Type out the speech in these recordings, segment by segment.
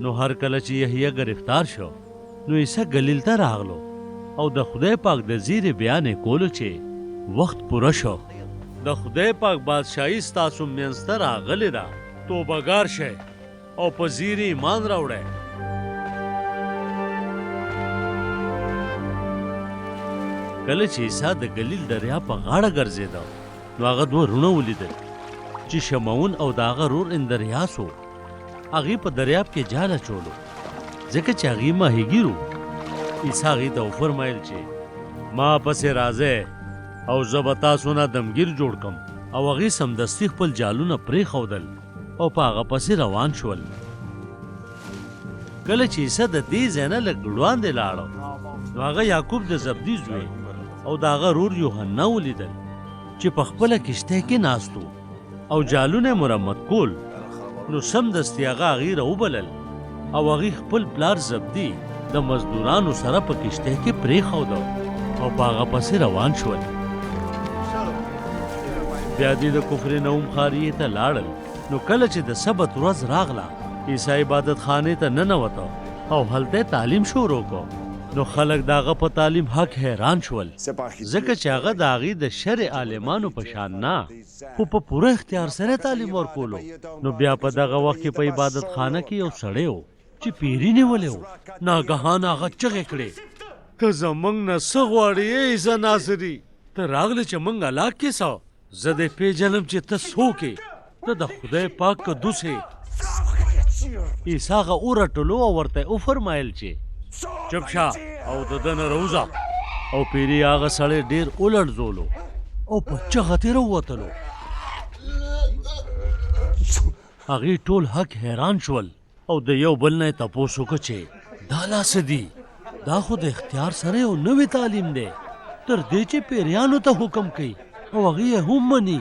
نو هر کله چې یحیی ګرفتار شو، نو عیسی ګلیل ته راغلو او د خدای پاک د زیري بیان یې کولو چې وخت پوره شو. د خدای پاک بادشاهي ستاسو مینځ ته راغلې ده. توبه ګار شئ او په زیري ایمان راوړئ. کله چې عیسی د ګلیل دریاب په غاړه ګرځېده، نو هغه دوه وروڼه ولیدل چې شمعون او د هغه ورور اندریاس وو. هغوی په دریاب کې جال اچولو، ځکه چې هغوی ماهیګیر وو. عیسی هغوی ته وفرمایل چې ما پسې راځئ او زه به تاسو نه دمګیر جوړ کړم. او هغوی سمدستي خپل جالونه پرېښودل او په هغه پسې روان شول. کله چې عیسی د دې ځای نه لږ وړاندې لاړ، نو هغه یعقوب د زبدي زوی او د هغه ورور یوحنا ولیدل چې په خپله کښتۍ کې ناست وو او جالونه یې مرمت کول. نو سمدستي هغه هغوی راوبلل او هغوی خپل پلار زبدي د مزدورانو سره په کښتۍ کې پرېښوده او په هغه پسې روان شول. بیا دوی د کفرنحوم ښاریې ته لاړل. نو کله چې د سبت ورځ راغله، عیسی عبادت خانې ته ننوته او هلته یې تعلیم شروع کړ. نو خلک د هغه په تعلیم هک حیران شول، ځکه چې هغه د هغوی د شرع عالمانو په شان نه، خو په پوره اختیار سره یې تعلیم ورکولو. نو بیا په دغه وخت کې په عبادت خانه کې یو سړی و چې پیري نیولی و. ناګهانه هغه چغې کړې، ته زموږ نه څه غواړې ای عیسی ناصري؟ ته راغلې چې موږ هلاک کړې څه؟ زه دې پېژنم چې ته څوک یې، ته د خدای پاک قدوس یې. عیسی هغه ورټلو او ورته یې وفرمایل چې. چپ شه او د ده نه راوځه. او پیري هغه سړی ډېر ولړزولو او په چغه ترې راووتلو. هغوی ټول هک حیران شول. او د یو بل نه یې تپوس وکړ چې دا لا څه دي؟ دا خو د اختیار سره یو نوی تعلیم دی، تر دې چې پیریانو ته حکم کوي او هغوی یې هم مني.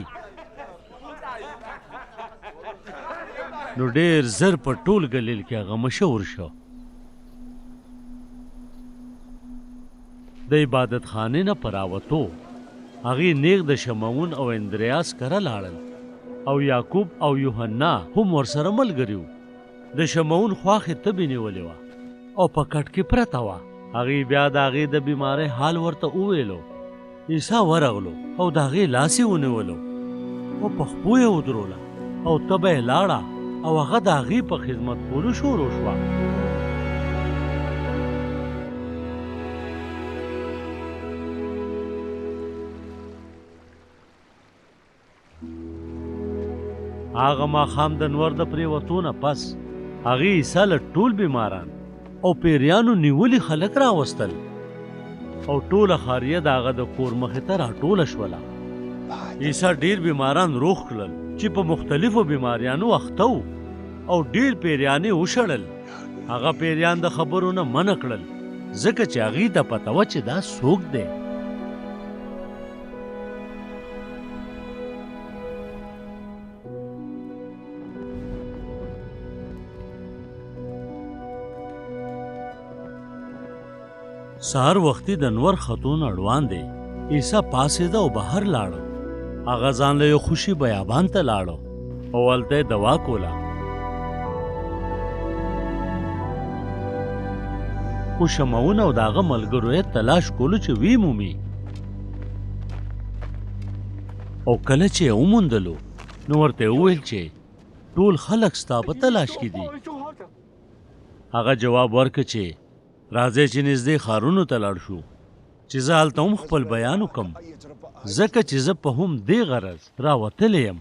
نو ډېر زر په ټول ګلیل کې هغه مشهور شو. د عبادت خانې نه په راوتو هغوی نېغ د شمعون او اندریاس کره لاړل او یعقوب او یوحنا هم ورسره ملګري وو. د شمعون خواښې تبې نیولې وه او په کټ کې پرته وه. هغوی بیا د هغې د بیمارۍ حال ورته وویلو. عیسی ورغلو او د هغې لاس یې ونیولو او په خپو یې ودروله او تبه یې لاړه او هغه د هغې په خدمت کولو شروع شوه. هغه ماښام د نور د پرېوتو نه پس هغې عیسی له ټول بیماران او پیریانو نیولي خلک راوستل او ټوله ښاریه د هغه د کور مخې ته راټوله شوله. عیسی ډیر بیماران روغ کړل چې په مختلفو بیماریانو اخته وو او ډیر پیریان یې وشړل. هغه پیریان د خبرو نه منع کړل ځکه چې هغوی ته پته وه چې دا څوک دی. سهار وختي د نور ختو نه وړاندې عیسی پاڅېده او بهر لاړ. هغه ځان له یو خوشي بیابان ته لاړ او هلته یې دوا کوله. خو شمعون او د هغه ملګرو یې تلاش کولو چې ویې مومي. او کله چې یې وموندلو نو ورته یې وویل چې ټول خلک ستا په تلاش کې دي. هغه جواب ورکړ چې راځئ چې نږدې ښارونو ته لاړ شو چې زه هلته هم خپل بیان وکړم، ځکه چې زه په هم دې غرض راوتلی یم.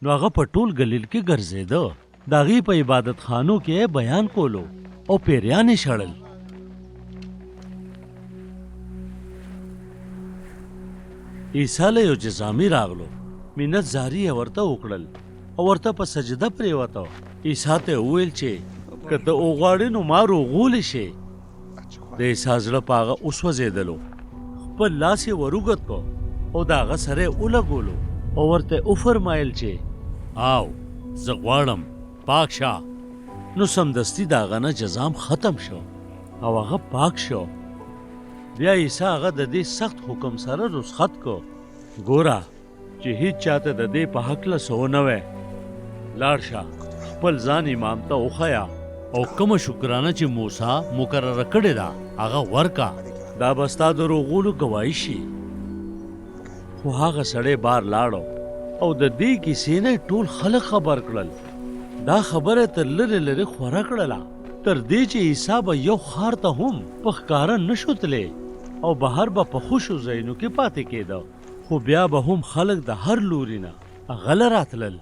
نو هغه په ټول ګلیل کې ګرځېده، د هغوی په عبادت خانو کې یې بیان کولو او پیریان یې شړل. عیسی له یو جذامي راغلو، منت زاري یې ورته وکړل او ورته په سجده پرېوته. عیسی ته یې وویل چې که ته وغواړې نو ما روغولی شې. د عیسی زړه په هغه وسوځېدلو، خپل لاس یې ور اوږد کړ او د هغه سره یې ولګولو او ورته یې وفرمایل چې آو، زه غواړم، پاک شه. نو سمدستي د هغه نه جذام ختم شو او هغه پاک شو. بیا عیسی هغه د دې سخت حکم سره رخصت کړ، ګوره چې هیڅ چاته د دې په هکله څه ونه وایې. لاړ شه، خپل ځان امام ته وښیه. او کومه شکرانه چې موسی مقرره کړې ده هغه ورکه، دا به ستا د روغولو ګواهي شي. خو هغه سړی بار لاړو او د دې کیسې نه ټول خلک خبر کړل. دا خبره تر لرې لرې خوره کړله، تر دې چې عیسی به یو ښار ته هم په ښکاره نه شو تللی او بهر به په خوشو ځایونو کې پاتې کېده، خو بیا به هم خلک د هر لوري نه هغه له راتلل.